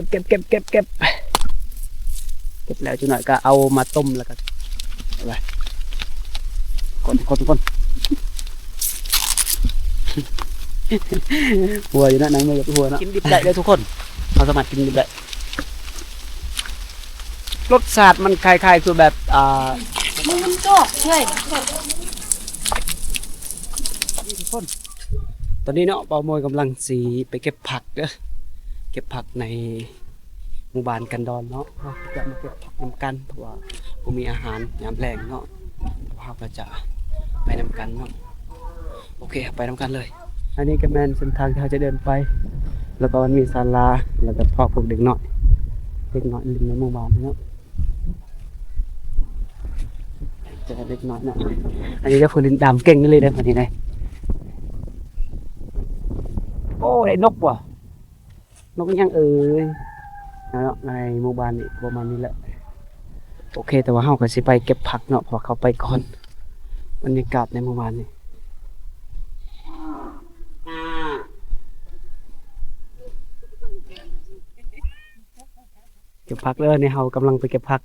ເກັບ ເກັບ ເກັບ ເກັບ ເກັບແລ້ວຈັກໜ້ອຍກໍເອົາມາຕົ້ມ ແລ້ວກໍ ເອົາໄປ ຄົນ ຄົນ ຄົນ ຫົວຢູ່ນະ ນາງເມຍຢາກຫົວເນາະ. ກິນດິບໄດ້ເດີທຸກຄົນ ເຮົາສາມາດກິນດິບໄດ້. ລົດຊາດມັນຄ້າຍໆຄືແບບ ອ່າ ມັນຈອກເລີຍ ນີ້ທຸກຄົນ. ຕອນນີ້ເນາະ ບ່າວໂມຍກຳລັງຊິໄປເກັບຜັກເດີ ເກັບຜັກໃນໝູ່ບ້ານກັນດອນເນາະ. ເຮົາຈະມາເກັບຜັກນຳກັນ ເພາະວ່າບໍ່ມີອາຫານຍາມແລງເນາະ. ເຮົາກໍຈະໄປນຳກັນເນາະ. ໂອເຄ ເຮົາໄປນຳກັນເລີຍ. ອັນນີ້ກໍແມ່ນເສັ້ນທາງທີ່ເຮົາຈະເດີນໄປ ແລ້ວກໍມັນມີສາລາ ແລ້ວກໍພວກ ພວກເດັກນ້ອຍ ເດັກນ້ອຍຫຼິ້ນໃນໝູ່ບ້ານເນາະ. ເດັກນ້ອຍເນາະ ອັນນີ້ກໍຜູ້ຫຼິ້ນດຳເກັ່ງອີ່ຫຼີເດ້ ອັນນີ້ເດ້. ໂອ້ ໄດ້ນົກບໍ່? ນົກອີ່ຫຍັງເອີຍ ເນາະ ໃນໝູ່ບ້ານນີ້ປະມານນີ້ແຫຼະ. ໂອເຄ ແຕ່ວ່າເຮົາກໍຊິໄປເກັບຜັກເນາະ ເພາະວ່າເຂົາໄປກ່ອນ. ບັນຍາກາດໃນໝູ່ບ້ານນີ້ ເກັບຜັກເດີ. ນີ້ເຮົາກຳລັງໄປເກັບຜັກ.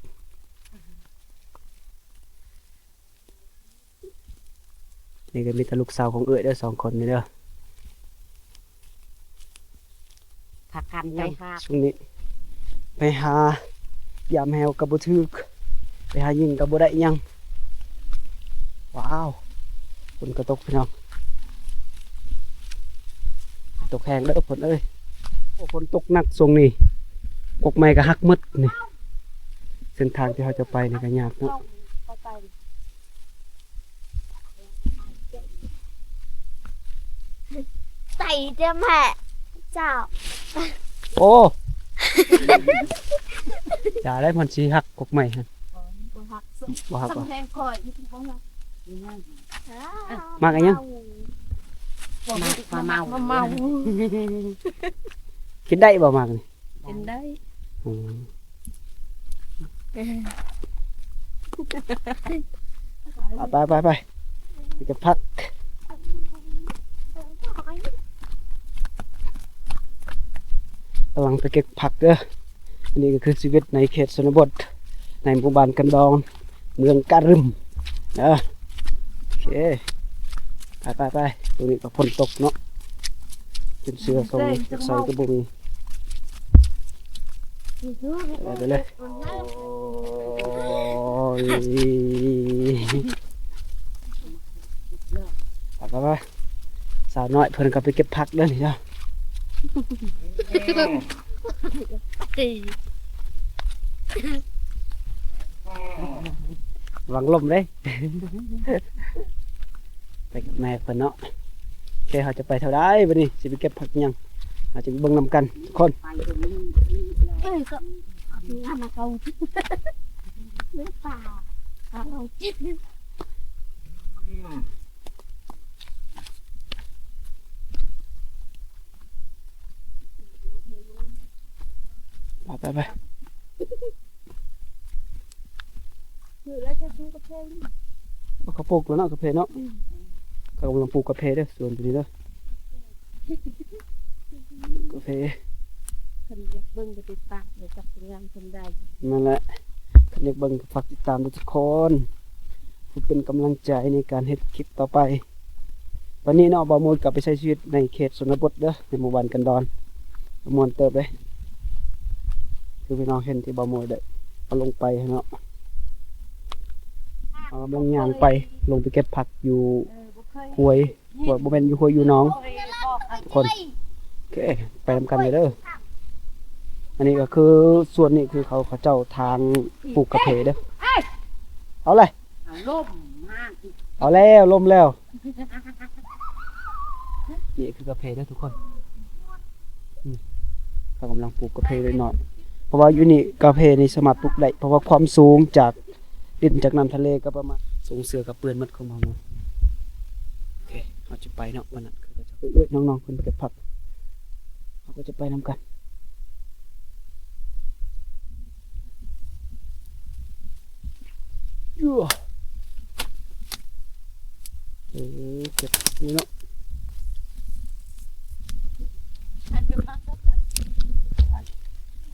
ນີ້ກໍມີແຕ່ລູກສາວຂອງເອື້ອຍເດີ ສອງຄົນນີ້ເດີ. ພາກັນໄປຫາ ຊ່ວງນີ້ໄປຫາຢາມແຮວກໍບໍ່ຖືກ ໄປຫາຍິງກໍບໍ່ໄດ້ຫຍັງ. ວ້າວ ຝົນກໍຕົກພີ່ນ້ອງ ຕົກແຮງເດີຝົນເອີຍ. ໂອ້ ຝົນຕົກໜັກຊ່ວງນີ້ ກົກໄມ້ກໍຫັກໝົດນີ້. ເສັ້ນທາງທີ່ເຮົາຈະໄປນີ້ກໍຍາກເນາະ. ໃສ່ເດີແມ່ເຈົ້າ. ໂອ້ ຢ່າໄດ້ ມັນຊິຫັກກົກໄມ້ຫັ້ນ. ບໍ່ຫັກ ບໍ່ຫັກ ສ່ຳແຮງຂ້ອຍບໍ່ຫັກ. ໝາກອີ່ຫຍັງ? ໝາກມະເມົາ ມະເມົາ. ກິນໄດ້ບໍ່ໝາກນີ້? ກິນໄດ້. ອືມ ໄປ ໄປ ໄປ ໄປເກັບຜັກ. ກຳລັງໄປເກັບຜັກເດີ. ອັນນີ້ກໍຄືຊີວິດໃນເຂດຊົນນະບົດ ໃນໝູ່ບ້ານກັນດອນ ເມືອງກະລຶມເດີ. ໂອເຄ ໄປ ໄປ ໄປ. ຕອນນີ້ກໍຝົນຕົກເນາະ ຈົນເສື້ອ ເສື້ອ ໃສ່ກໍບໍ່ມີ. ໄປ ໄປເລີຍ. ໂອ້ຍ ໄປ ໄປ ໄປ. ສາວນ້ອຍເພິ່ນກໍໄປເກັບຜັກເດີນີ້ເນາະ. ລະວັງລົ້ມເດ້. ໄປກັບແມ່ເພິ່ນເນາະ. ໂອເຄ ເຮົາຈະໄປເທົ່າໃດບັດນີ້ ຊິໄປເກັບຜັກຫຍັງ ເຮົາຈະໄປເບິ່ງນຳກັນທຸກຄົນ. ໄປ ໄປ ໄປ. ເຂົາປູກແລ້ວເນາະ ກາເຟເນາະ. ອືມ ເຂົາກຳລັງປູກກາເຟເດີ ສວນຕົວນີ້ເດີ ກາເຟ. ຄັນຢາກເບິ່ງກໍຕິດຕາມເດີ ຈັກຊິງາມສ່ຳໃດ. ນັ້ນແຫຼະ ຄັນຢາກເບິ່ງກໍຝາກຕິດຕາມເດີທຸກຄົນ ເພື່ອເປັນກຳລັງໃຈໃນການເຮັດຄລິບຕໍ່ໄປ. ຕອນນີ້ເນາະ ບ່າວໂມຍກໍໄປໃຊ້ຊີວິດໃນເຂດຊົນນະບົດເດີ ໃນໝູ່ບ້ານກັນດອນ ມ່ວນເຕີບເດ້. ຄືພີ່ນ້ອງເຫັນທີ່ບ່າວໂມຍໄດ້ເອົາລົງໄປເນາະ ເຮົາກຳລັງຍ່າງໄປ ລົງໄປເກັບຜັກຢູ່ຫ້ວຍ ບໍ່ ບໍ່ແມ່ນຢູ່ຫ້ວຍ ຢູ່ໜອງ ທຸກຄົນ. ໂອເຄ ໄປນຳກັນເລີຍເດີ. ອັນນີ້ກໍຄື ສ່ວນນີ້ຄືເຂົາ ເຂົາເຈົ້າທາງປູກກາເຟເດີ. ເອົາເລີຍ ເອົາລົມມາ ເອົາແລ້ວ ລົມແລ້ວ. ນີ້ຄືກາເຟເດີທຸກຄົນ. ອືມ ເຂົາກຳລັງປູກກາເຟເລັກນ້ອຍ ເພາະວ່າຢູ່ນີ້ກາເຟນີ້ສາມາດປູກໄດ້ ເພາະວ່າຄວາມສູງຈາກດິນ ຈາກນ້ຳທະເລກໍປະມານ ສົ່ງເສື້ອກໍເປື້ອນໝົດຂອງເຮົາ. ໂອເຄ ເຮົາຈະໄປເນາະ ວັນນັ້ນຄືເຂົາເຈົ້າ ເອີ ນ້ອງໆ ເພິ່ນເກັບຜັກ ເຮົາກໍຈະໄປນຳກັນ. ເອີ ເກັບນີ້ເນາະ ອັນເດີມາ ອັນ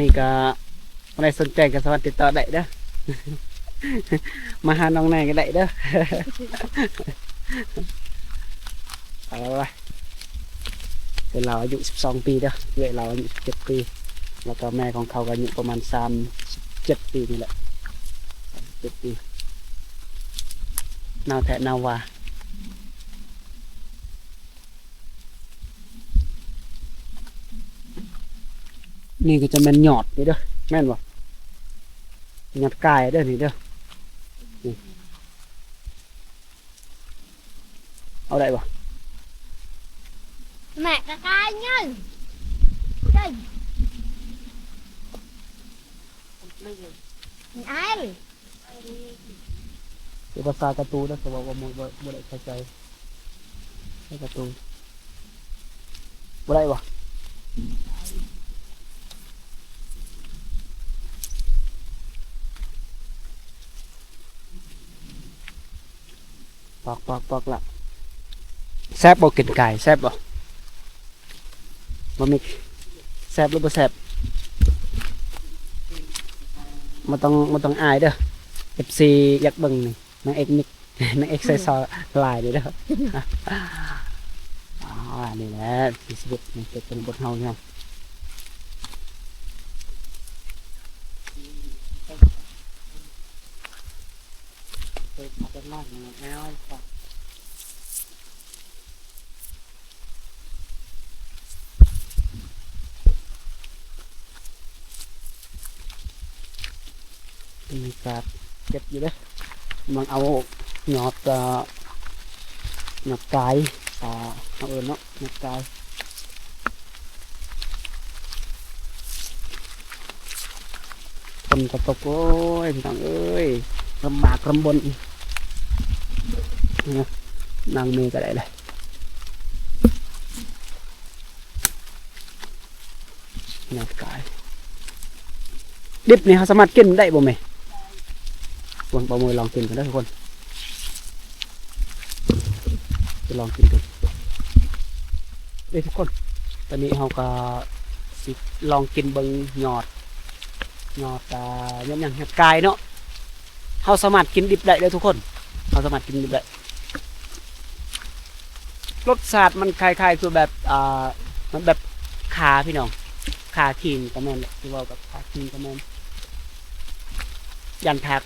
ນີ້ກໍ ຜູ້ໃດສົນໃຈກໍສາມາດຕິດຕໍ່ໄດ້ເດີ ມາຫານ້ອງແນກໍໄດ້ເດີ ເອົາລະ ເອື້ອຍລາວອາຍຸສິບສອງປີເດີ ເອື້ອຍລາວອາຍຸສິບເຈັດປີ ແລ້ວກໍແມ່ຂອງເຂົາກໍອາຍຸປະມານສາມສິບເຈັດປີນີ້ແຫຼະ ສາມສິບເຈັດປີ ນາວແທ້ນາວວ່າ. ນີ້ກໍຈະແມ່ນຍອດນີ້ເດີ ແມ່ນບໍ່? ຍອດກາຍເດີນີ້ເດີ ນີ້ ເອົາໄດ້ບໍ່? ແມ່ກະກາຍເງິນ ເດີ ອາຍ ເປັນພາສາກາຕູນເດີ ເຂົາເວົ້າວ່າບໍ່ ບໍ່ ບໍ່ໄດ້ເຂົ້າໃຈໃນກາຕູນ ບໍ່ໄດ້ບໍ່? ປອກ ປອກ ປອກລະ ແຊບບໍ່ ກິນກາຍແຊບບໍ່? ບໍ່ມີ ແຊບຫຼືບໍ່ແຊບ? ບໍ່ຕ້ອງ ບໍ່ຕ້ອງອາຍເດີ ເອັຟຊີຢາກເບິ່ງນີ້ ນາງເອກມິກ ນາງເອກໃສ່ຊໍຫຼາຍເດີ ອໍ ນີ້ແຫຼະ ທີ່ຊີວິດໃນເຂດຊົນນະບົດເຮົາເນາະ ເອີ ເອົາໄປໝັກແລ້ວ ມີກາດເກັບຢູ່ເດ້ ກຳລັງເອົາຍອດ ເອີ ຍອດກາຍ ເຮົາເອີ້ນເນາະ ຍອດກາຍ ຝົນກໍຕົກ ໂອ້ຍ ພີ່ນ້ອງເອີຍ ລຳບາກລຳບົນ ນາງເມກໍໄດ້ເລີຍ ຍອດກາຍ ດິບນີ້ເຮົາສາມາດກິນໄດ້ບໍ່ແມ່? ເບິ່ງ ບ່າວມຸ້ຍລອງກິນກ່ອນເດີທຸກຄົນ ຈະລອງກິນເບິ່ງ ເອີ ທຸກຄົນ ຕອນນີ້ເຮົາກໍຊິລອງກິນເບິ່ງຍອດ ຍອດ ອ່າ ຍອດຫຍັງ ຍອດກາຍເນາະ ເຮົາສາມາດກິນດິບໄດ້ເດີທຸກຄົນ ເຮົາສາມາດກິນດິບໄດ້ ລົດຊາດມັນຄ້າຍໆຄືແບບ ອ່າ ມັນແບບຂ່າພີ່ນ້ອງ ຂ່າຂີງກໍແມ່ນແຫຼະ ຄືເວົ້າກັບຂ່າຂີງກໍແມ່ນ ຢ້ານຖາກ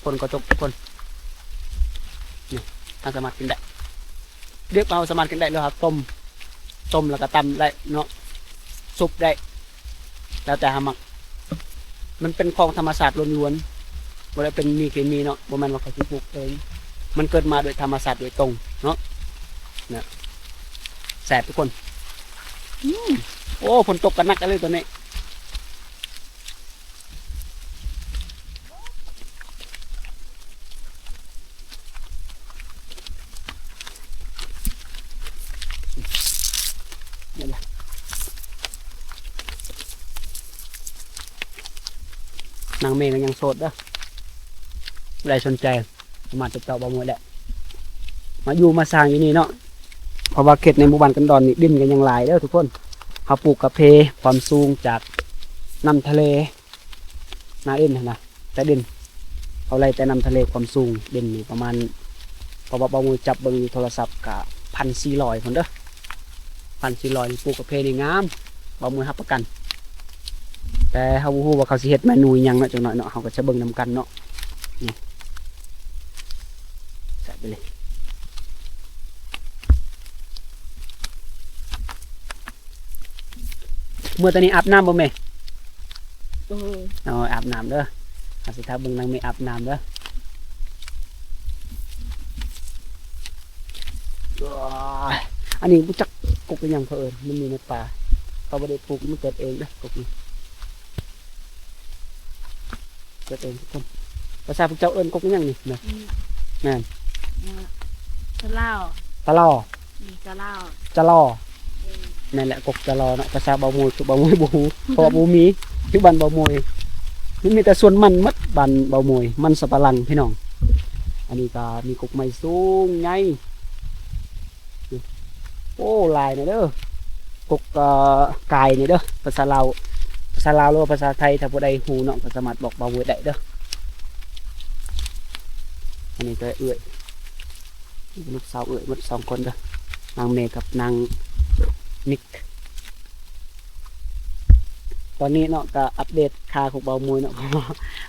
ຝົນກໍຕົກທຸກຄົນ ນີ້ ເຮົາສາມາດກິນໄດ້ ດິບເຮົາສາມາດກິນໄດ້ ຫຼືເຮົາຕົ້ມ ຕົ້ມແລ້ວກໍຕຳໄດ້ເນາະ ຊຸບໄດ້ ແລ້ວແຕ່ເຮົາມັກ ມັນເປັນຂອງທຳມະຊາດລ້ວນໆ ບໍ່ໄດ້ເປັນມີເຄມີເນາະ ບໍ່ແມ່ນວ່າເຂົາຊິປູກເອງ ມັນເກີດມາໂດຍທຳມະຊາດໂດຍຕົງເນາະ ນະ ແຊບທຸກຄົນ ອືມ ໂອ້ ຝົນຕົກກໍໜັກເລີຍຕອນນີ້. ນາງເມກໍຍັງໂສດເດີ ຜູ້ໃດສົນໃຈ ສາມາດຕິດຕໍ່ບ່າວມຸ້ຍໄດ້ ມາຢູ່ມາສ້າງຢູ່ນີ້ເນາະ ເພາະວ່າເຂດໃນໝູ່ບ້ານກັນດອນນີ້ ດິນກໍຍັງຫຼາຍເດີທຸກຄົນ ເຮົາປູກກາເຟຄວາມສູງຈາກນ້ຳທະເລ ໜ້າດິນຫັ້ນນະ ໃຕ້ດິນ ເອົາໄລ່ແຕ່ນ້ຳທະເລຄວາມສູງ ດິນນີ້ປະມານ ເພາະວ່າບ່າວມຸ້ຍຈັບເບິ່ງຢູ່ໂທລະສັບກະ ພັນສີ່ຮ້ອຍພຸ້ນເດີ ພັນສີ່ຮ້ອຍ ປູກກາເຟນີ້ງາມ ບ່າວມຸ້ຍຮັບປະກັນ ແຕ່ເຮົາບໍ່ຮູ້ວ່າເຂົາຊິເຮັດເມນູຫຍັງເນາະ ຈັກໜ້ອຍເນາະ ເຮົາກໍຈະເບິ່ງນຳກັນເນາະ ນີ້ ໃສ່ໄປເລີຍ ເມື່ອຕອນນີ້ອາບນ້ຳບໍ່ແມ່? ເອີ ເອົາອາບນ້ຳເດີ ເຮົາຊິຖ້າເບິ່ງນາງເມອາບນ້ຳເດີ ອັນນີ້ບໍ່ຈັກກົກອີຫຍັງເຂົາເອີ້ນ ມັນມີໃນປ່າ ເຂົາບໍ່ໄດ້ປູກ ມັນເກີດເອງເດີ ກົກນີ້ ເກີດເອງທຸກຄົນ ພາສາພວກເຈົ້າເອີ້ນກົກອີຫຍັງນີ້ ແມ່ນ ອືມ ແມ່ນ ສະຫຼໍ ສະຫຼໍ ອືມ ສະຫຼໍ ສະຫຼໍ ເອີ ແມ່ນແຫຼະ ກົກສະຫຼໍເນາະ ພາສາບ່າວມຸ້ຍຄືບ່າວມຸ້ຍບໍ່ຮູ້ ເພາະວ່າບໍ່ມີ ຢູ່ບ້ານບ່າວມຸ້ຍ ມັນມີແຕ່ສວນມັນໝົດ ບ້ານບ່າວມຸ້ຍ ມັນສຳປະຫຼັງພີ່ນ້ອງ ອັນນີ້ກໍມີກົກໄມ້ສູງໃຫຍ່ ໂອ້ ຫຼາຍແດ່ເດີ ກົກ ເອີ ກາຍນີ້ເດີ ພາສາລາວ ພາ ສາລາວ ຫຼືວ່າພາສາໄທ ຖ້າຜູ້ໃດຮູ້ເນາະ ກໍສາມາດບອກບ່າວເວີດໄດ້ເດີ້. ອັນນີ້ກໍເອື້ອຍ ລູກສາວເອື້ອຍໝົດສອງຄົນເດີ້ ນາງເມກັບນາງນິກ. ຕອນນີ້ເນາະ ກໍອັບເດດຂາຂອງບ່າວໂມຍເນາະ ເພາະວ່າ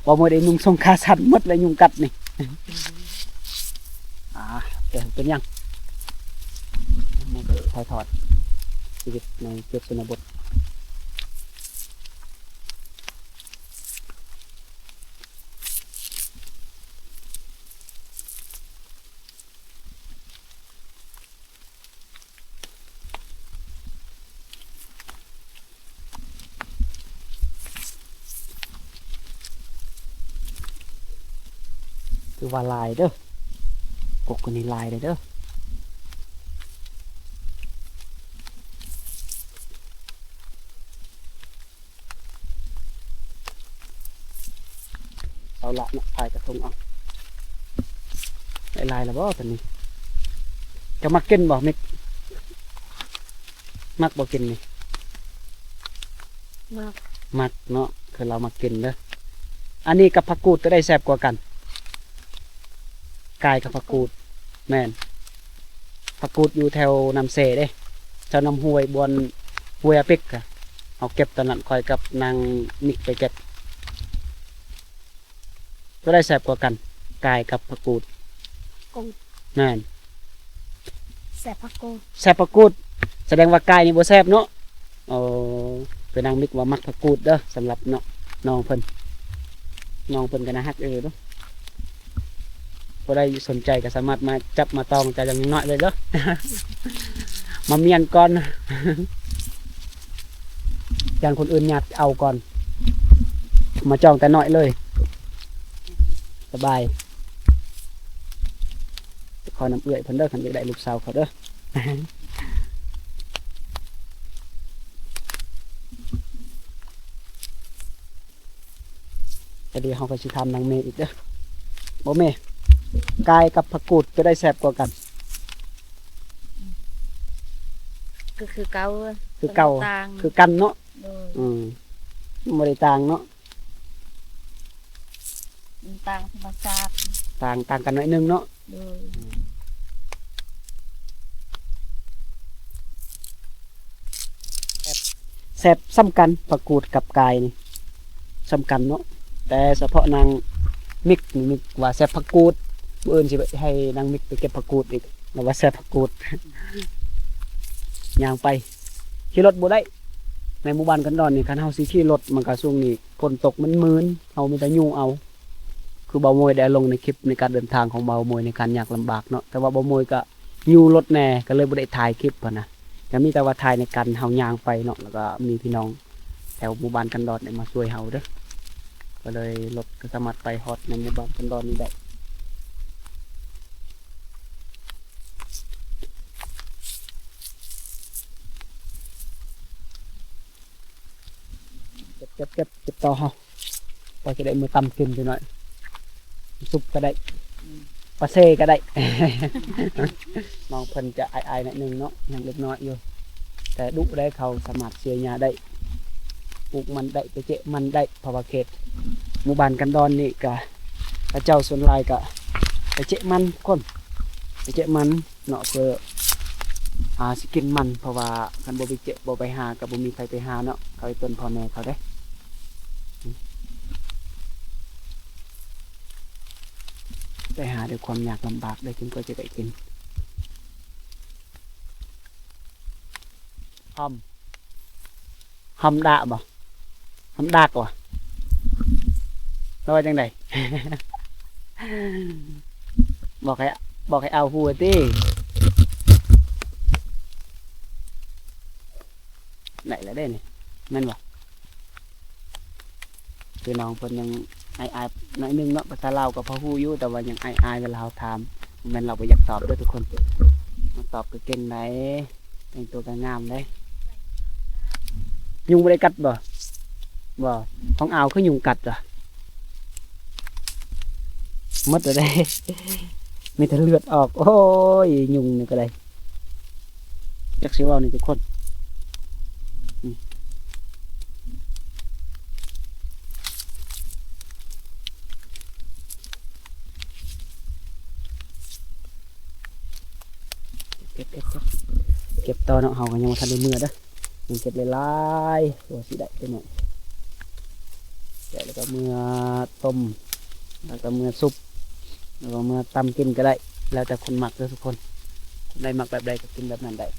ບ່າວໂມຍໄດ້ນຸ່ງສົ້ງຂາສັ້ນໝົດແລ້ວ ຍຸງກັດນີ້. ອ່າ ເປັນ ເປັນຫຍັງ? ມັນກໍຖ່າຍທອດຊີວິດໃນເຂດຊົນນະບົດ. ຖືວ່າຫຼາຍເດີ້ ກົກອັນນີ້ຫຼາຍເດີ້. ເອົາລະເນາະ ພາຍກະທົງເອົາ. ໄດ້ຫຼາຍແລ້ວບໍ່ຕອນນີ້? ເຈົ້າມັກກິນບໍ່ ມິກ? ມັກບໍ່ກິນນີ້? ມັກ ມັກເນາະ ຄືລາວມັກກິນເດີ້. ອັນນີ້ກັບຜັກກູດ ໂຕໃດແຊບກວ່າກັນ? ກາຍກັບຜັກກູດ. ແມ່ນ ຜັກກູດຢູ່ແຖວນ້ຳແຊເດ້ ແຖວນ້ຳຫ້ວຍ ບ່ອນຫ້ວຍອາເປັກກະ ເຮົາເກັບຕອນນັ້ນ ຂ້ອຍກັບນາງນິກໄປເກັບ. ໂຕໃດແຊບກວ່າກັນ? ກາຍກັບຜັກກູດ. ກູດ. ແມ່ນ. ແຊບຜັກກູດ. ແຊບຜັກກູດ. ສະແດງວ່າກາຍນີ້ບໍ່ແຊບເນາະ. ໂອ້ ຄືນາງມິກວ່າມັກຜັກກູດເດີ້ ສຳລັບເນາະ ນ້ອງເພິ່ນ ນ້ອງເພິ່ນກໍໜ້າຮັກເອີເນາະ. ຜູ້ໃດສົນໃຈກໍສາມາດມາຈັບມາຕ້ອງຈາກຢ່າງນ້ອຍເລີຍເດີ້ ມາມ້ຽນກ່ອນ ຢ້ານຄົນອື່ນຍາດເອົາກ່ອນ ມາຈອງແຕ່ນ້ອຍເລີຍ ສະບາຍ. ຂໍນຳເອື້ອຍເພິ່ນເດີ້ ຄັນຢາກໄດ້ລູກສາວເຂົາເດີ້. ແຕ່ດຽວເຮົາກໍຊິຖາມນາງເມອີກເດີ້. ບໍ່ເມ ກາຍກັບຜັກກູດ ໂຕໃດແຊບກວ່າກັນ? ກໍຄືເກົ່າ ຄືເກົ່າ ບໍ່ຕ່າງ ຄືກັນເນາະ. ໂດຍ. ອືມ ບໍ່ໄດ້ຕ່າງເນາະ. ມັນຕ່າງທຳມະຊາດ ຕ່າງ ຕ່າງກັນໜ້ອຍໜຶ່ງເນາະ. ໂດຍ. ແຊບ ແຊບສ່ຳກັນ ຜັກກູດກັບກາຍນີ້ສ່ຳກັນເນາະ ແຕ່ສະເພາະນາງມິກນີ້ ມິກວ່າແຊບຜັກກູດ. ມື້ອື່ນຊິໃຫ້ນາງມິກໄປເກັບຜັກກູດອີກ ລາວວ່າແຊບຜັກກູດ. ຍ່າງໄປ ຂີ່ລົດບໍ່ໄດ້ ໃນໝູ່ບ້ານກັນດອນນີ້ ຄັນເຮົາຊິຂີ່ລົດ ມັນກະຊ່ວງນີ້ ຝົນຕົກມັນມື່ນ ເຮົາມີແຕ່ຍູ້ເອົາ ຄືບ່າວໂມຍໄດ້ລົງໃນຄລິບໃນການເດີນທາງຂອງບ່າວໂມຍໃນການຍາກລຳບາກເນາະ ແຕ່ວ່າບ່າວໂມຍກະຍູ້ລົດແດ່ ກະເລີຍບໍ່ໄດ້ຖ່າຍຄລິບຫັ້ນນະ ກະມີແຕ່ວ່າຖ່າຍໃນການເຮົາຍ່າງໄປເນາະ ແລ້ວກະມີພີ່ນ້ອງແຖວໝູ່ບ້ານກັນດອນໄດ້ມາຊ່ວຍເຮົາເດີ້ ກະເລີຍລົດກະສາມາດໄປຮອດໃນໝູ່ບ້ານກັນດອນນີ້ໄດ້. ເກັບ ເກັບ ເກັບ ເກັບຕໍ່ເຮົາ ພໍຈະໄດ້ມື້ຕຳກິນຈັກໜ້ອຍ ຊຸບກໍໄດ້ ປາເຊກໍໄດ້. ນ້ອງເພິ່ນຈະອາຍໆໜ້ອຍໜຶ່ງເນາະ ຍັງເດັກນ້ອຍຢູ່ ແຕ່ດຸໄດ໋ ເຂົາສາມາດເສຍຫຍ້າໄດ້ ປູກມັນໄດ້ ໄປເຈາະມັນໄດ້ ເພາະວ່າເຂດໝູ່ບ້ານກັນດອນນີ້ກະ ເຂົາເຈົ້າສ່ວນຫຼາຍກະໄປເຈາະມັນ ຄົນໄປເຈາະມັນ ເນາະ ເພື່ອຫາຊິກິນມັນ ເພາະວ່າຄັນບໍ່ໄປເຈາະ ບໍ່ໄປຫາ ກໍບໍ່ມີໃຜໄປຫາເນາະ ເຂົາເປັນພໍ່ແມ່ເຂົາເດ້ ໄປຫາດ້ວຍຄວາມຍາກລຳບາກເດ້ ຈຶ່ງກໍຈະໄດ້ກິນ. ຫອມ ຫອມດາກບໍ່? ຫອມດາກບໍ່? ແປວ່າຈັ່ງໃດ? ບອກໃຫ້ ບອກໃຫ້ເອົາຫົວຕິ ໄດ້ແລ້ວເດ້ນີ້ ແມ່ນບໍ່? ຄືນ້ອງເພິ່ນຍັງອາຍໆໜ້ອຍໜຶ່ງເນາະ ພາສາລາວກໍພໍຮູ້ຢູ່ ແຕ່ວ່າຍັງອາຍໆເວລາເຮົາຖາມ ບໍ່ແມ່ນລາວບໍ່ຢາກຕອບເດີ້ທຸກຄົນ ມັນຕອບກໍເກັ່ງໃດ ແຕ່ງຕົວກໍງາມເດ້. ຍຸງບໍ່ໄດ້ກັດບໍ່? ບໍ່ ຂອງອາວຄືຍຸງກັດວະ? ໝົດແລ້ວເດ້ ມີແຕ່ເລືອດອອກ ໂອ້ຍ ຍຸງນີ້ກໍໄດ້. ຈັກຊິເວົ້ານີ້ທຸກຄົນ ອືມ ເກັບຕໍ່ເນາະ ເຮົາກໍຍັງບໍ່ທັນໄດ້ເມືອເດີ້ ຍັງເກັບຫຼາຍໆ ໂອ້ ຊິໄດ້ເປັນໜ້ອຍ ແກະແລ້ວກໍເມືອຕົ້ມ ແລ້ວກໍເມືອຊຸບ ແລ້ວກໍເມືອຕຳກິນກໍໄດ້ ແລ້ວແຕ່ຄົນມັກເດີ້ທຸກຄົນ ຄົນໃດມັກແບບໃດກໍກິນແບບນັ້ນໄດ້.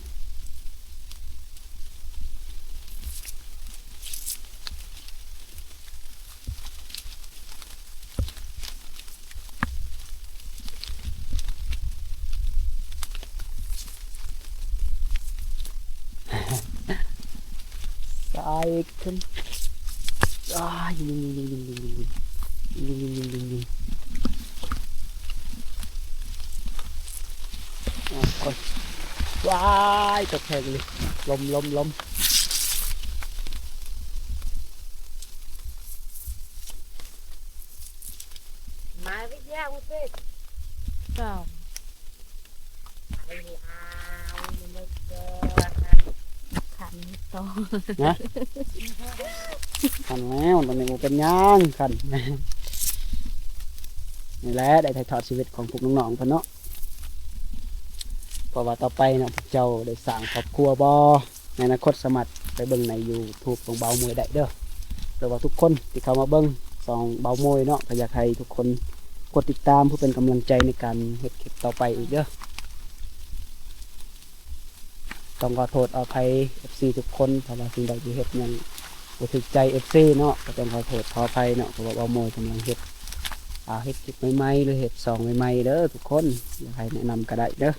ສາຍຂຶ້ນ ອ້າຍ ຍິງໆໆໆ ຍິງໆໆໆ ຍິງໆໆໆ ຍິງໆໆໆ ຍິງໆໆ ອ້າວ ຄົນ ວ້າຍ ຕົກແຮງອີ່ຫຼີ ລົມ ລົມ ລົມ. ມາວິທະຍາອຸເທດ ສອງ ຂັນຕໍ່ ນະ ຂັນແລ້ວ ຕອນນີ້ບໍ່ເປັນຫຍັງ ຂັນ ນີ້ແຫຼະ ໄດ້ຖ່າຍທອດຊີວິດຂອງພວກນ້ອງໆເພິ່ນເນາະ ເພາະວ່າຕໍ່ໄປເນາະ ພວກເຈົ້າໄດ້ສ້າງຄອບຄົວບໍ່? ໃນອະນາຄົດສາມາດໄປເບິ່ງໃນຢູທູບຂອງບ່າວໂມຍໄດ້ເດີ້ ແປວ່າທຸກຄົນທີ່ເຂົ້າມາເບິ່ງຊ່ອງບ່າວໂມຍເນາະ ກໍຢາກໃຫ້ທຸກຄົນກົດຕິດຕາມ ເພື່ອເປັນກຳລັງໃຈໃນການເຮັດຄລິບຕໍ່ໄປອີກເດີ້. ຕ້ອງຂໍໂທດຂໍອະໄພເອັຟຊີທຸກຄົນ ຖ້າວ່າສິ່ງໃດທີ່ເຮັດຫຍັງບໍ່ຖືກໃຈເອັຟຊີເນາະ ກໍຕ້ອງຂໍໂທດຂໍອະໄພເນາະ ເພາະວ່າບ່າວໂມຍກຳລັງເຮັດ ອ່າ ເຮັດຄລິບໃໝ່ໆ ຫຼືເຮັດຊ່ອງໃໝ່ໆເດີ້ທຸກຄົນ ຢາກໃຫ້ແນະນຳກໍໄດ້ເດີ້.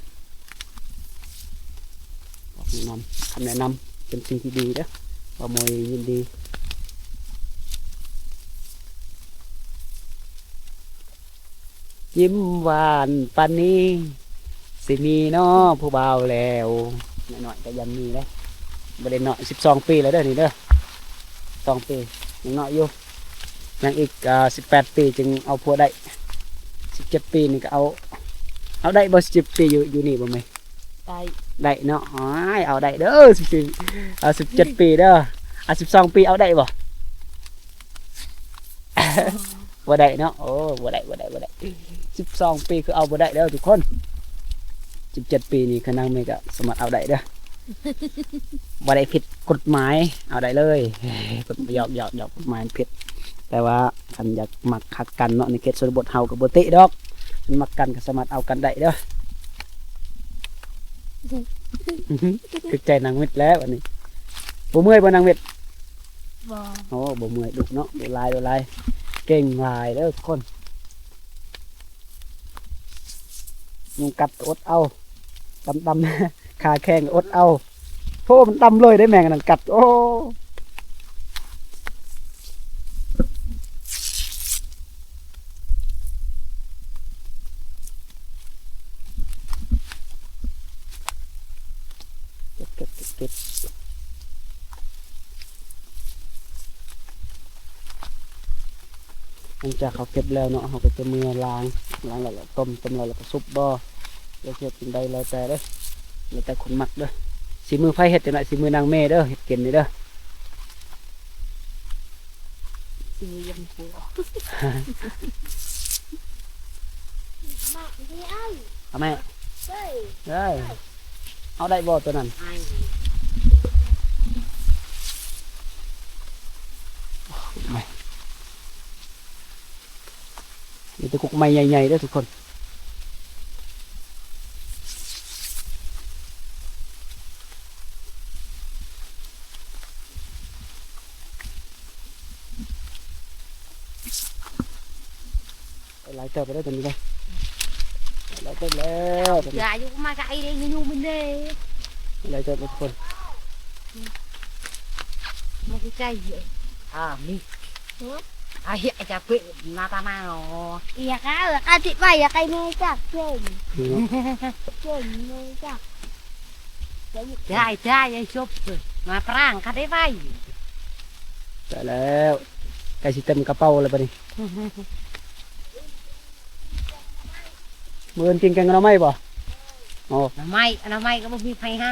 ບອກແນະນຳ ຄຳແນະນຳເປັນສິ່ງທີ່ດີເດີ້ ບ່າວໂມຍຍິນດີ. ຍິ້ມຫວານປານນີ້ ຊິມີເນາະຜູ້ບ່າວແລ້ວ. ນ້ອຍໆກໍຍັງມີເດ້ ບໍ່ໄດ້ນ້ອຍ ສິບສອງປີແລ້ວເດີ້ນີ້ເດີ້ ສອງປີ ຍັງນ້ອຍຢູ່ ຍັງອີກ ອ່າ ສິບແປດປີຈຶ່ງເອົາຜົວໄດ້ ສິບເຈັດປີນີ້ກໍເອົາ ເອົາໄດ້ບໍ່ ສິບເຈັດປີ ຢູ່ ຢູ່ນີ້ບໍ່ແມ່? ໄດ້ ໄດ້ເນາະ ໂອ້ຍ ເອົາໄດ້ເດີ້ ສິບ ເອົາສິບເຈັດປີເດີ້ ເອົາສິບສອງປີ ເອົາໄດ້ບໍ່? ບໍ່ໄດ້ເນາະ ໂອ້ ບໍ່ໄດ້ ບໍ່ໄດ້ ບໍ່ໄດ້ ສິບສອງປີຄືເອົາບໍ່ໄດ້ເດີ້ທຸກຄົນ ສິບເຈັດປີນີ້ຄືນາງເມກໍສາມາດເອົາໄດ້ເດີ້ ບໍ່ໄດ້ຜິດກົດໝາຍ ເອົາໄດ້ເລີຍ ກົດ ຢອກໆໆ ກົດໝາຍມັນຜິດ ແຕ່ວ່າຄັນຢາກມັກຮັກກັນເນາະ ໃນເຂດຊົນນະບົດເຮົາກໍບໍ່ຕິດອກ ຄັນມັກກັນກໍສາມາດເອົາກັນໄດ້ເດີ້ ຖືກໃຈນາງມິດແລ້ວອັນນີ້ ບໍ່ເມື່ອຍບໍ່ນາງມິດ? ບໍ່ ໂອ້ ບໍ່ເມື່ອຍດຸເນາະ ດຸຫຼາຍ ດຸຫຼາຍ ເກັ່ງຫຼາຍເດີ້ທຸກຄົນ ຍຸງກັດກໍອົດເອົາ ດຳໆ ຂາແຂງກໍອົດເອົາ ໂອ້ ມັນດຳເລີຍເດ້ແມງອັນນັ້ນກັດ ໂອ້. ເກັບ ເກັບ ເກັບ ເກັບ ຫຼັງຈາກເຮົາເກັບແລ້ວເນາະ ເຮົາກໍຈະເມືອລ້າງ ລ້າງແລ້ວກໍຕົ້ມ ຕົ້ມແລ້ວກໍຊຸບບໍ່ ຫຼືເຮັດຈັ່ງໃດແລ້ວແຕ່ເດີ້ ແລ້ວແຕ່ຄົນມັກເດີ້ ສີມືໃຜເຮັດຈັ່ງໃດ ສີມືນາງເມເດີ້ ເຮັດກິນນີ້ເດີ້. ຊິມີຢູ່ຫົວ ເອົາແມ່ ເອີຍ ເອົາໄດ້ບໍ່ຕົວນັ້ນ? ມີແຕ່ກົກໄມ້ໃຫຍ່ໆເດີ້ທຸກຄົນ. ໄດ້ຫຼາຍເຕີບແລ້ວຕົວນີ້ເດີ ໄດ້ຫຼາຍເຕີບແລ້ວຕົວນີ້ ຢາຢູ່ມາກະໄອ້ເດ້ ຢູ່ມັນເດ້ ໄດ້ຫຼາຍເຕີບແລ້ວທຸກຄົນ ມັນຄືໄກ່ເດ ອາ ມີ ຮະ ອາ ເຮັດອາຈາເປັນໜ້າຕາໜ້າເນາະ ຢາກເອົາ ຢາກເອົາຕິດໄວ້ ຢາກໃຫ້ແມ່ຈັບເປັນ ເປັນແມ່ຈັບ ໄດ້ ໄດ້ ໄດ້ຈົບ ມາປຣາງກະໄດ້ໄວ້ ໄດ້ແລ້ວ ໃກ້ຊິເຕັມກະເປົາແລ້ວບັດນີ້. ມື້ອື່ນກິນແກງໜໍ່ໄມ້ບໍ່? ໂອ້ ໜໍ່ໄມ້ ໜໍ່ໄມ້ກໍບໍ່ມີໃຜຫາ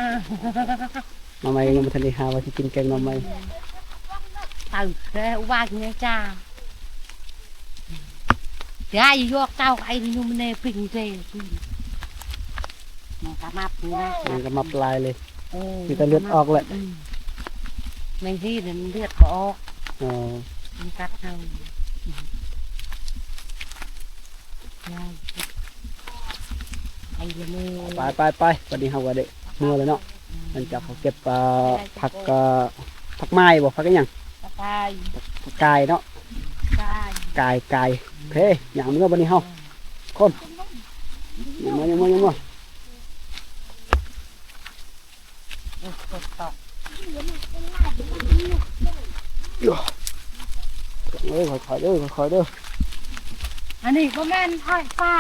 ໜໍ່ໄມ້ຍັງບໍ່ທັນໄດ້ຫາ ວ່າຊິກິນແກງໜໍ່ໄມ້ ເຕີບແລ້ວວ່າແມ່ຈ້າ ຢ່າຢອກເຈົ້າ ໄອ້ໜຸ່ມແນ່ປິງເຕ ມັນກະມັບນີ້ນະ ມັນກະມັບຫຼາຍເລີຍ. ເອີ ມີແຕ່ເລືອດອອກແຫຼະ ອືມ ແມງຊີນະມັນເລືອດບໍ່ອອກ ເອີ ມັນກັດເຮົາ ໄປ ໄປ ໄປ ບັດນີ້ເຮົາກໍໄດ້ເມືອແລ້ວເນາະ ອືມ ຫຼັງຈາກເຮົາເກັບ ອ່າ ໄດ້ ຜັກ ເອີ ຜັກໝ້າຍບໍ່ ຜັກອີ່ຫຍັງ ຜັກກາຍ ຜັກ ຜັກກາຍເນາະ ກາຍ ກາຍ ກາຍ ໂອເຄ ຍ່າງເມືອບັດນີ້ເຮົາ ຄົນ ຍ່າງເມືອ ຍ່າງເມືອ ຍ່າງເມືອ. ເອີຍ ຄ່ອຍໆເດີ ຄ່ອຍໆເດີ ອັນນີ້ບໍ່ແມ່ນອ້ອຍປ່າ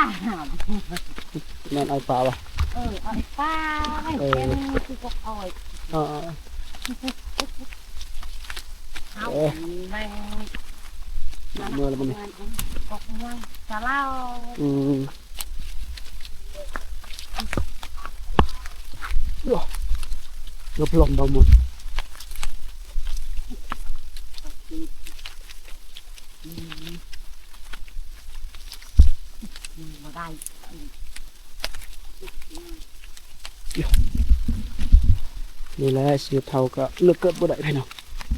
ແມ່ນອ້ອຍປ່າບໍ່? ເອີ ອ້ອຍປ່າ ເອີ ແມ່ນຄືກັບອ້ອຍ ເອີ ເອົາ ເອີ ແມ່ນ ເມືອແລ້ວບັດນີ້ ອອກເມືອສະເລົາ ອືມ. ໂອ້ ເກືອບລົ້ມບໍ່ໝົດ ບໍ່ໄດ້ ນີ້ແຫຼະ ຊີວິດເຮົາກໍເລືອກເກີດບໍ່ໄດ້ພີ່ນ້ອງ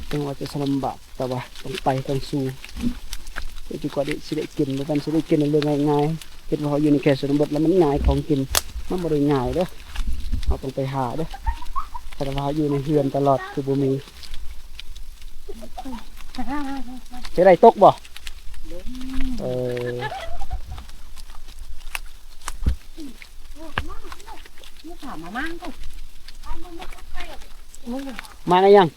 ເຖິງວ່າຈະລຳບາກ ແຕ່ວ່າຕ້ອງໄປຕ້ອງສູ້ ຈົນກວ່າຊິໄດ້ກິນ ບໍ່ແມ່ນຊິໄດ້ກິນເລື່ອງງ່າຍໆ ຄິດວ່າເຮົາຢູ່ໃນເຂດຊົນນະບົດແລ້ວມັນງ່າຍຂອງກິນ ມັນບໍ່ໄດ້ງ່າຍເດີ້ ເຮົາຕ້ອງໄປຫາເດີ້ ຄັນວ່າເຮົາຢູ່ໃນເຮືອນຕະຫຼອດຄືບໍ່ມີ ຈະໄດ້ຕົກບໍ່? ເອີ ມາໄດ້ຍັງ?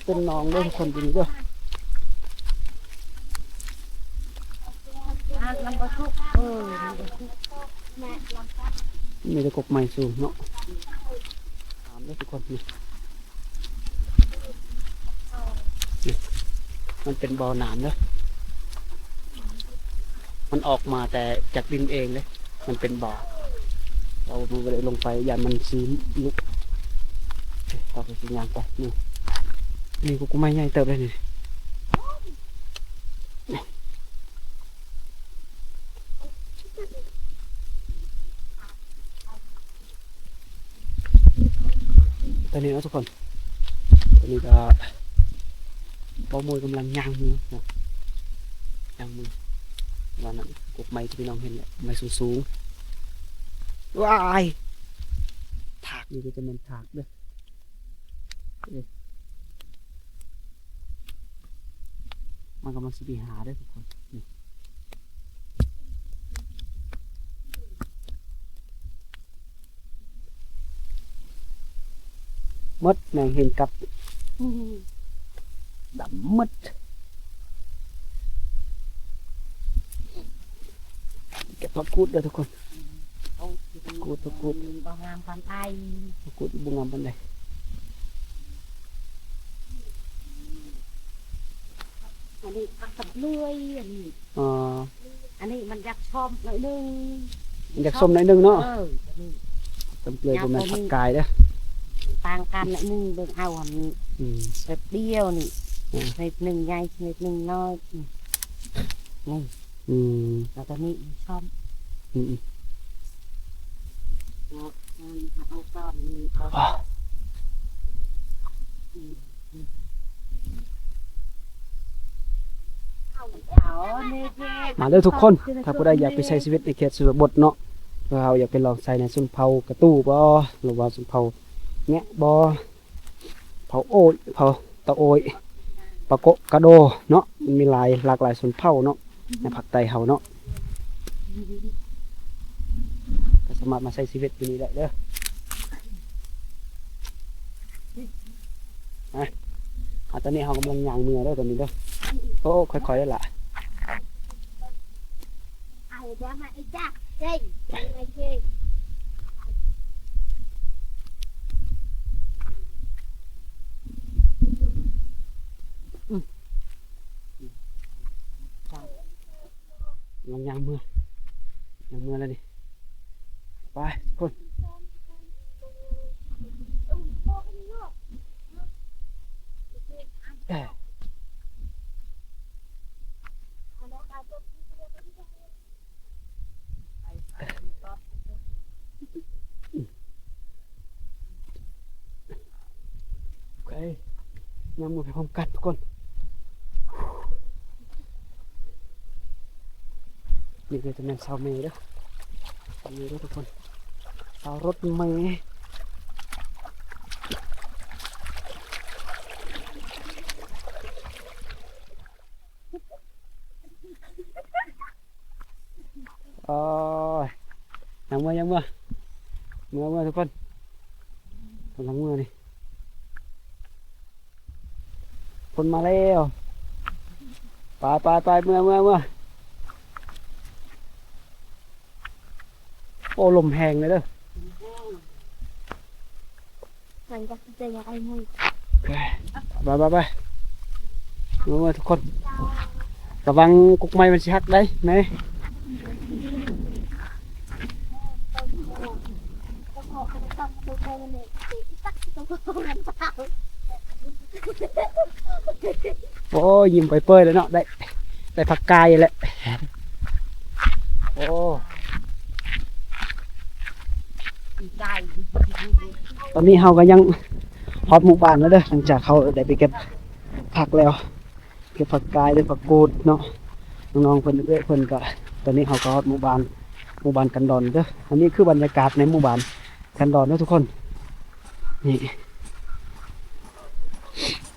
ເປັນໜອງເດີ້ ທຸກຄົນ ຢູ່ນີ້ເດີ້ ມັນບໍ່ສຸກ ເອີ ມັນບໍ່ສຸກ ມີແຕ່ກົກໄມ້ສູງເນາະ ງາມເດີ້ ທຸກຄົນ ນີ້ ນີ້ ມັນເປັນບໍ່ນ້ຳເດີ້ ມັນອອກມາແຕ່ຈາກດິນເອງເດ້ ມັນເປັນບໍ່ ເຮົາບໍ່ໄດ້ລົງໄປ ຢ້ານມັນຊິຫຼຸດ ເຮົາກໍຊິຍ່າງໄປ ນີ້ ນີ້ກໍໄມ້ໃຫຍ່ເຕີບເດ້ນີ້. ຕອນນີ້ເນາະທຸກຄົນ ຕອນນີ້ກໍບ່າວໂມຍກຳລັງຍ່າງມືເນາະ ຍ່າງມື ວ່ານັ້ນ ກົກໄມ້ທີ່ພີ່ນ້ອງເຫັນແຫຼະ ໄມ້ສູງໆ ວ້າຍ ຖາກນີ້ກໍຈະແມ່ນຖາກເດີ້ ເອີ ມັນກຳລັງຊິໄປຫາເດີ້ທຸກຄົນ ນີ້ ໝົດແມງເຫັນກັບ ດຳໝົດ ເກັບຜັກກູດເດີ້ທຸກຄົນ ຜັກກູດ ຜັກກູດ ບໍ່ງາມປານໃດ ຜັກກູດບໍ່ງາມປານໃດ ອັນນີ້ຜັກກະເປືອຍ ອັນນີ້ ອໍ ອັນນີ້ມັນຢາກສົ້ມໜ້ອຍໜຶ່ງ ມັນຢາກສົ້ມໜ້ອຍໜຶ່ງເນາະ ເອີ ອັນນີ້ ຕຳເປືອຍບໍ່ແມ່ນຜັກກາຍເດີ້ ຕ່າງກັນໜ້ອຍໜຶ່ງ ເບິ່ງເອົາອັນນີ້ ອືມ ເລັບດຽວນີ້ ອືມ ເລັບໜຶ່ງໃຫຍ່ ເລັບໜຶ່ງນ້ອຍ ອືມ ນີ້ ອືມ ແລ້ວກໍນີ້ສົ້ມ ອືມ ເອົາຕອນນີ້ ມາເດີ້ທຸກຄົນ ຖ້າຜູ້ໃດຢາກໄປໃຊ້ຊີວິດໃນເຂດຊົນນະບົດເນາະ ເຮົາຢາກໄປລອງໃຊ້ໃນຊົນເຜົ່າກະຕູບໍ ຫຼືວ່າຊົນເຜົ່າແງະບໍ ເຜົ່າໂອຍ ເຜົ່າຕາໂອຍ ປາໂກະ ກະໂດເນາະ ມັນມີຫຼາຍ ຫຼາກຫຼາຍຊົນເຜົ່າເນາະ ໃນພາກໃຕ້ເຮົາເນາະ ກໍສາມາດມາໃຊ້ຊີວິດຢູ່ນີ້ໄດ້ເດີ້. ອາ ອາ ຕອນນີ້ເຮົາກຳລັງຍ່າງເມືອເດີ້ ຕອນນີ້ເດີ້ ໂອ້ ຄ່ອຍໆເດີ້ລະ ອືມ ກຳລັງຍ່າງເມືອ ຍ່າງເມືອແລ້ວນີ້ ໄປ ພຸ້ນ. ໂອເຄ ຍ່າງເມືອໄປພ້ອມກັນທຸກຄົນ. ນີ້ກໍຈະແມ່ນຊາວເມເດີ ຊາວເມເດີທຸກຄົນ ຊາວລົດເມ. ໂອ້ຍ ຍັງເມືອ ຍັງເມືອ ເມືອ ເມືອທຸກຄົນ ກຳລັງເມືອນີ້ ຄົນມາແລ້ວ ໄປ ໄປ ໄປ ເມືອ ເມືອ ເມືອ. ໂອ້ ລົມແຮງເລີຍເດີ. ໄປ ໄປ ໄປ ເມືອ ເມືອທຸກຄົນ ລະວັງກົກໄມ້ມັນຊິຫັກໄດ໋ແມ່. ໂອ້ຍ ຍິ້ມເປີຍໆເລີຍເນາະ ໄດ້ ໄດ້ຜັກກາດແຫຼະ. ໂອ້ ຕອນນີ້ເຮົາກໍຍັງຮອດໝູ່ບ້ານແລ້ວເດີ ຫຼັງຈາກເຮົາໄດ້ໄປເກັບຜັກແລ້ວ ເກັບຜັກກາດ ເກັບຜັກກູດເນາະ ນ້ອງໆເພິ່ນ ເອື້ອຍເພິ່ນກໍ ຕອນນີ້ເຮົາກໍຮອດໝູ່ບ້ານ ໝູ່ບ້ານກັນດອນເດີ. ອັນນີ້ຄືບັນຍາກາດໃນໝູ່ບ້ານກັນດອນເດີທຸກຄົນ. ນີ້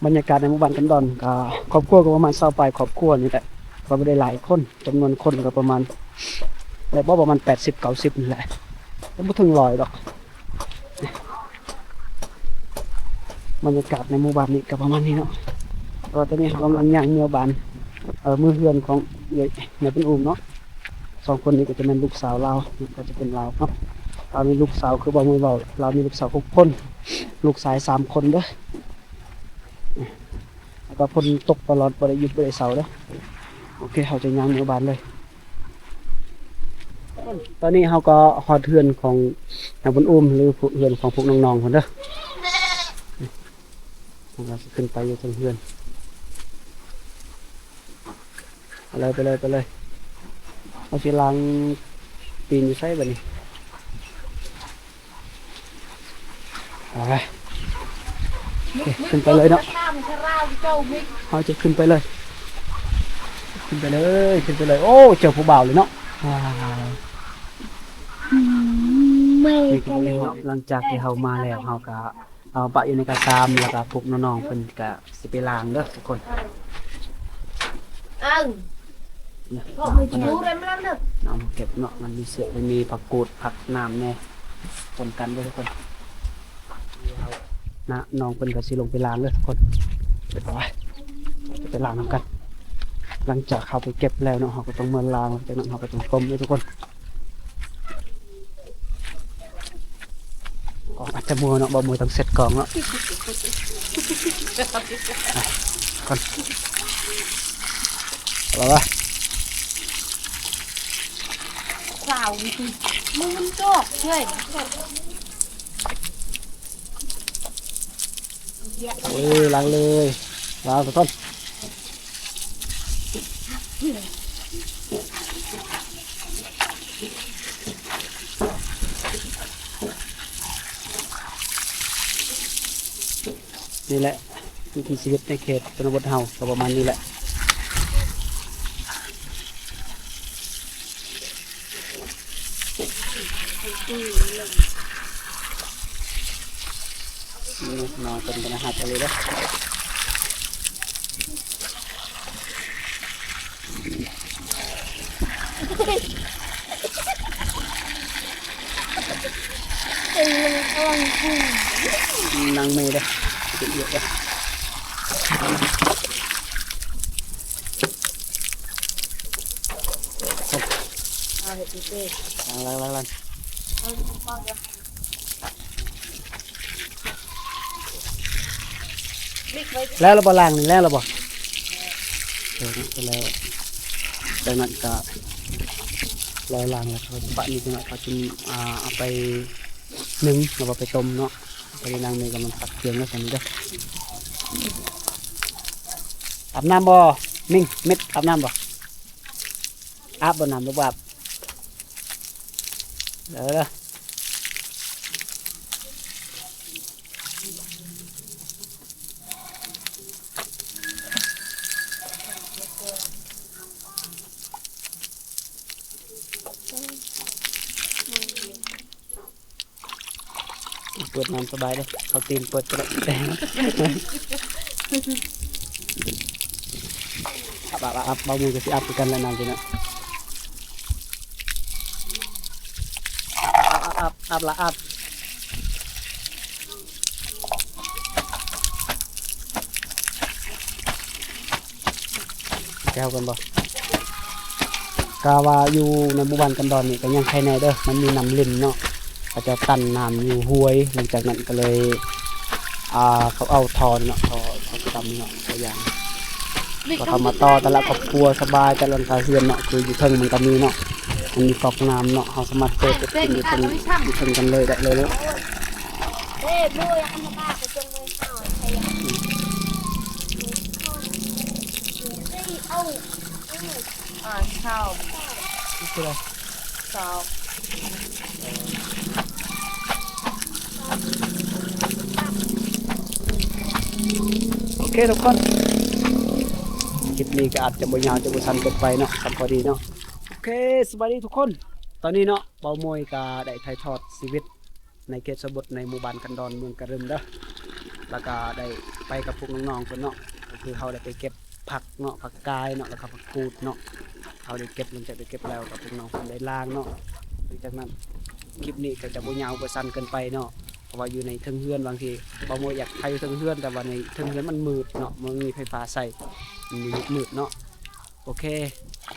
ບັນຍາກາດໃນໝູ່ບ້ານກັນດອນ ກໍຄອບຄົວກໍປະມານຊາວປາຍຄອບຄົວນີ້ແຫຼະ ກໍບໍ່ໄດ້ຫຼາຍຄົນ ຈຳນວນຄົນກໍປະມານ ໄດ້ບໍ່ ປະມານແປດສິບເກົ້າສິບນີ້ແຫຼະ ຍັງບໍ່ເຖິງຮ້ອຍດອກ. ບັນຍາກາດໃນໝູ່ບ້ານນີ້ກໍປະມານນີ້ເນາະ ແຕ່ວ່າຕອນນີ້ເຮົາກຳລັງຍ່າງເມືອບ້ານ ເອີ ເມືອເຮືອນຂອງເອື້ອຍແມ່ບຸນອູມເນາະ. ສອງຄົນນີ້ກໍຈະແມ່ນລູກສາວລາວ ກໍຈະເປັນລາວເນາະ. ລາວມີລູກສາວ ຄືເວົ້າມື້ເວົ້າ ລາວມີລູກສາວຫົກຄົນ ລູກຊາຍສາມຄົນເດີ. ແລ້ວກໍຝົນຕົກຕະຫຼອດ ບໍ່ໄດ້ຢຸດບໍ່ໄດ້ເຊົາເດີ. ໂອເຄ ເຮົາຈະຍ່າງເມືອບ້ານເລີຍ. ຕອນນີ້ເຮົາກໍຮອດເຮືອນຂອງນ້າບຸນອູມ ຫຼື ເຮືອນຂອງພວກນ້ອງໆພຸ້ນເດີ. ເຮົາກໍຊິຂຶ້ນໄປຢູ່ເທິງເຮືອນ. ໄປເລີຍ ໄປເລີຍ ໄປເລີຍ. ເຮົາຊິລ້າງຕີນຢູ່ໃສບາດນີ້? ໄປ ໂອເຄ ຂຶ້ນໄປເລີຍເນາະ. ເຮົາຈະຂຶ້ນໄປເລີຍ ຂຶ້ນໄປເລີຍ ຂຶ້ນໄປເລີຍ. ໂອ້ ເຈີຜູ້ບ່າວເລີຍເນາະ. ວ້າວ ນີ້ກໍເປັນເນາະ ຫຼັງຈາກທີ່ເຮົາມາແລ້ວ ເຮົາກໍ ເອົາປະຢູ່ໃນກະຊາມ ແລ້ວກະພວກນ້ອງໆເພິ່ນກະຊິໄປລ້າງເດີທຸກຄົນ. ເອີ ເອົາມາເກັບເນາະ ມັນມີເສືອ ມັນມີຜັກກູດ ຜັກໜາມແດ່ ປົນກັນເດີທຸກຄົນ. ນະ ນ້ອງເພິ່ນກະຊິລົງໄປລ້າງເດີທຸກຄົນ. ໄປ ໄປລ້າງນຳກັນ. ຫຼັງຈາກເຮົາໄປເກັບແລ້ວເນາະ ເຮົາກໍຕ້ອງມາລ້າງ ຈາກນັ້ນເຮົາກໍຕ້ອງຕົ້ມເດີທຸກຄົນ. ອອກມາຈະມົວເນາະ ບໍ່ມົວຕ້ອງເຊັດກ້ອງເນາະ. ໄປກ່ອນ ເອົາລະ ສາວ ມືມັນຈອກເຮີ້ຍ. ເອີ ລ້າງເລີຍ ລ້າງທຸກຄົນ. ນີ້ແຫຼະ ວິຖີຊີວິດໃນເຂດຊົນນະບົດເຮົາກໍປະມານນີ້ແຫຼະ. ນ້ອງເພິ່ນກໍໜ້າຮັກອີ່ຫຼີເດ້. ນາງເມເດ້ ເປັນເອື້ອຍເດ້. ລ້າງ ລ້າງ ລ້າງ ລ້າງ. ແລ້ວລະບໍ່ ລ້າງນີ້ແລ້ວລະບໍ່? ເອີ ແລ້ວ ຈາກນັ້ນກະ ແລ້ວລ້າງແລ້ວ ເຂົາຈະປະນີ້ ຈາກນັ້ນເຂົາຈະ ອ່າ ເອົາໄປໜຶ້ງ ຫຼືວ່າໄປຕົ້ມເນາະ. ຕອນນີ້ນາງເມກຳລັງຕັກເຄື່ອງແລ້ວຕອນນີ້ເດີ. ອາບນ້ຳບໍ່? ມິງ ເມັດ ອາບນ້ຳບໍ່? ອາ ອາບບໍ່ ນ້ຳລວກອາບ ເດີ. ເປີດນ້ຳສະບາຍເດ້ ເອົາຕີນເປີດກໍໄດ້. ອັບ ອັບ ອັບ ເບົາມຸ້ຍກໍຊິອັບຄືກັນແຫຼະນ້ຳນີ້ນະ. ອັບ ອັບ ອັບ ອັບລະອັບ. ແຊວກັນບໍ່? ກະວ່າຢູ່ໃນໝູ່ບ້ານກັນດອນນີ້ກະຍັງໄຄແນ່ເດີ ມັນມີນ້ຳລິນເນາະ ເຂົາເຈົ້າຕັນນ້ຳຢູ່ຫ້ວຍ. ຫຼັງຈາກນັ້ນກະເລີຍ ອ່າ ເຂົາເອົາທໍ່ນີ້ເນາະ ທໍ່ ທໍ່ດຳນີ້ເນາະ ຕົວຢ່າງ ແລ້ວເຂົາມາຕໍ່ແຕ່ລະຄອບຄົວສະບາຍ ແຕ່ລະຫຼັງຄາເຮືອນເນາະ ຄືຢູ່ເທິງມັນກະມີເນາະ ມັນມີກອກນ້ຳເນາະ ເຮົາສາມາດເປີດເປັນຢູ່ເທິງ ຢູ່ເທິງກັນເລີຍໄດ້ເລີຍເນາະ. ອ່າ ຊາວ ເທົ່າໃດ? ຊາວ. ໂອເຄທຸກຄົນ ຄລິບນີ້ກໍອາດຈະບໍ່ຍາວ ຈະບໍ່ສັ້ນເກີນໄປເນາະ ສ່ຳພໍດີເນາະ. ໂອເຄ ສະບາຍດີທຸກຄົນ ຕອນນີ້ເນາະ ເບົາໂມຍກໍໄດ້ຖ່າຍທອດຊີວິດ ໃນເຂດຊົນນະບົດໃນໝູ່ບ້ານກັນດອນເມືອງກະລຶມເດີ ແລ້ວກະໄດ້ໄປກັບພວກນ້ອງໆເພິ່ນເນາະ ກໍຄືເຮົາໄດ້ໄປເກັບຜັກເນາະ ຜັກກາຍເນາະ ແລ້ວກະຜັກກູດເນາະ ເຮົາໄດ້ເກັບ ຫຼັງຈາກໄດ້ເກັບແລ້ວກໍພວກນ້ອງເພິ່ນໄດ້ລ້າງເນາະ. ຫຼັງຈາກນັ້ນຄລິບນີ້ກໍຈະບໍ່ຍາວບໍ່ສັ້ນເກີນໄປເນາະ ເພາະວ່າຢູ່ໃນເທິງເຮືອນ ບາງທີເບົາໂມຍຢາກຖ່າຍຢູ່ເທິງເຮືອນ ແຕ່ວ່າໃນເທິງເຮືອນມັນມືດເນາະ ບໍ່ມີໄຟຟ້າໃຊ້ ມັນມືດໆເນາະ. ໂອເຄ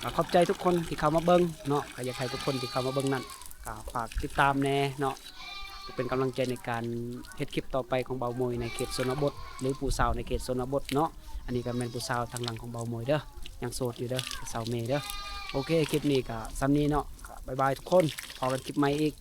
ກໍຂອບໃຈທຸກຄົນທີ່ເຂົ້າມາເບິ່ງເນາະ ກໍຢາກໃຫ້ທຸກຄົນທີ່ເຂົ້າມາເບິ່ງນັ້ນ ກໍຝາກຕິດຕາມແດ່ເນາະ ເພື່ອເປັນກຳລັງໃຈໃນການເຮັດຄລິບຕໍ່ໄປຂອງເບົາໂມຍໃນເຂດຊົນນະບົດ ຫຼື ຜູ້ສາວໃນເຂດຊົນນະບົດເນາະ. ອັນນີ້ກໍແມ່ນຜູ້ສາວທາງຫຼັງຂອງເບົາໂມຍເດີ ຍັງໂສດຢູ່ເດີ ສາວເມເດີ. ໂອເຄ ຄລິບນີ້ກໍສ່ຳນີ້ເນາະ ກໍບາຍບາຍທຸກຄົນ ພໍ້ກັນຄລິບໃໝ່ອີກ.